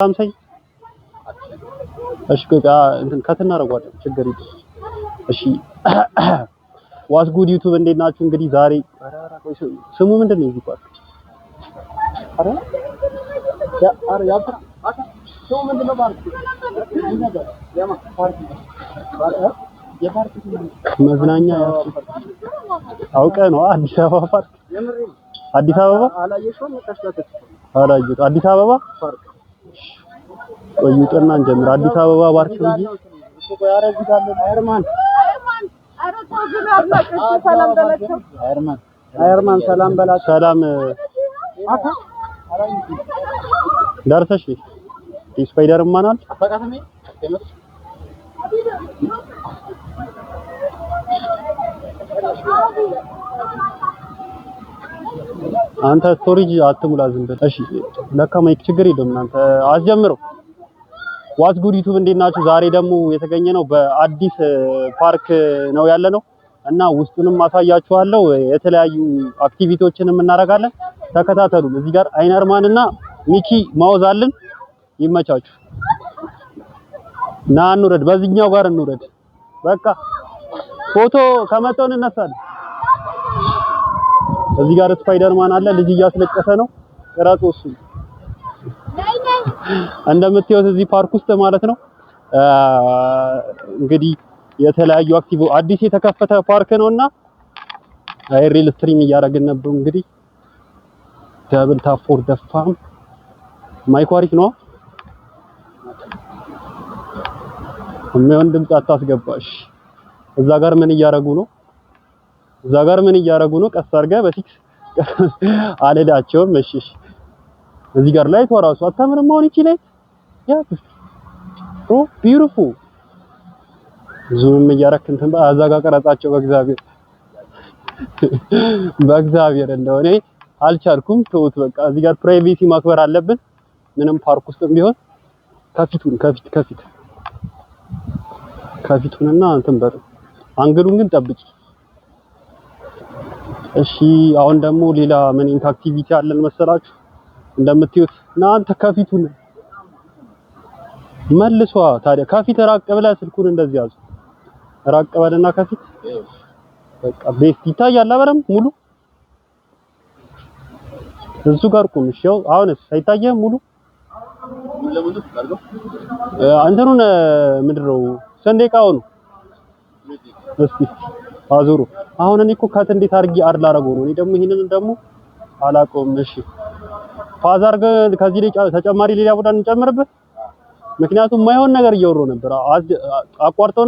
ሳምሰኝ። እሺ ቆይ እንትን cut እናደርገዋለን፣ ችግር የለም። እሺ፣ what's good YouTube፣ እንዴት ናችሁ? እንግዲህ ዛሬ፣ ኧረ ኧረ ቆይ፣ ስሙ ምንድን ነው የዚህ ፓርክ? ኧረ ያ ኧረ ያ ስሙ ምንድን ነው? ፓርክ ያማ ፓርክ የፓርክ መዝናኛ ያሱ አውቀህ ነው። አዲስ አበባ ፓርክ። አዲስ አበባ። አላየሽውም? ተሽላተች። አላየሁት። አዲስ አበባ ፓርክ። ቆይ ውጥና እንጀምር። አዲስ አበባ ፓርክ ብዬ አየርማን አየርማን ሰላም በላቸው። ሰላም ደርሰሽ ስፓይደር ማን አለ? አታውቃትም? አንተ storage አትሙላ ዝም በል። እሺ ለካ mic ችግር የለውም። እናንተ አስጀምረው። What's good YouTube፣ እንዴት ናችሁ? ዛሬ ደግሞ የተገኘ ነው በአዲስ ፓርክ ነው ያለ ነው እና ውስጡንም አሳያችኋለሁ። የተለያዩ activity ዎችንም እናደርጋለን። ተከታተሉ። እዚህ ጋር አይነርማን እና ሚኪ ማውዝ አለን። ይመቻችሁ። ና እንውረድ፣ በዚህኛው ጋር እንውረድ። በቃ ፎቶ ከመጣው እንነሳለን። እዚህ ጋር ስፓይደርማን አለ። ልጅ እያስለቀሰ ነው። ቅረጹ። እሱ እንደምታዩት እዚህ ፓርክ ውስጥ ማለት ነው እንግዲህ የተለያዩ active አዲስ የተከፈተ ፓርክ ነውና IRL stream እያደረግን ነበር። እንግዲህ double tap for the fam። Mic ኡ አሪፍ ነው። የሚሆን ድምጽ አታስገባሽ። እዛ ጋር ምን እያደረጉ ነው? እዛ ጋር ምን እያደረጉ ነው? ቀስ አድርገህ በሲክስ አልሄዳቸውም። እሺ እሺ። እዚህ ጋር light ራሱ አታምርም? አሁን ይቺ light yeah bro, beautiful። Zoom እያረክ እንትን እዛ ጋር ቀረጻቸው። በእግዚአብሔር በእግዚአብሔር እንደው እኔ አልቻልኩም። ተውት በቃ። እዚህ ጋር privacy ማክበር አለብን። ምንም ፓርክ ውስጥም ቢሆን ከፊቱን ከፊት ከፊት ከፊቱንና እንትን በሉ፣ angle ኡን ግን ጠብቂ። እሺ አሁን ደግሞ ሌላ ምን activity አለን መሰላችሁ? እንደምትዩት እናንተ ከፊቱን መልሷ። ታዲያ ከፊት ራቅ ብለህ ስልኩን እንደዚህ ያዙ። ራቅ በልና ከፊት በቃ best ይታያል በደምብ ሙሉ። እሱ ጋር ቁም። እሺ ያው አሁንስ አይታየህም ሙሉ? እንትኑን ምንድን ነው ሰንደቃው ነው። እስቲ አዙሩ። አሁን እኔ እኮ cut እንዴት አድርጌ add ላደርገው ነው? እኔ ደግሞ ይሄንን ደግሞ አላውቀውም። እሺ pause አድርገህ ከዚህ ላይ ተጨማሪ ሌላ ቦታ እንጨምርበት። ምክንያቱም የማይሆን ነገር እያወራሁ ነበር። አቋርጠው።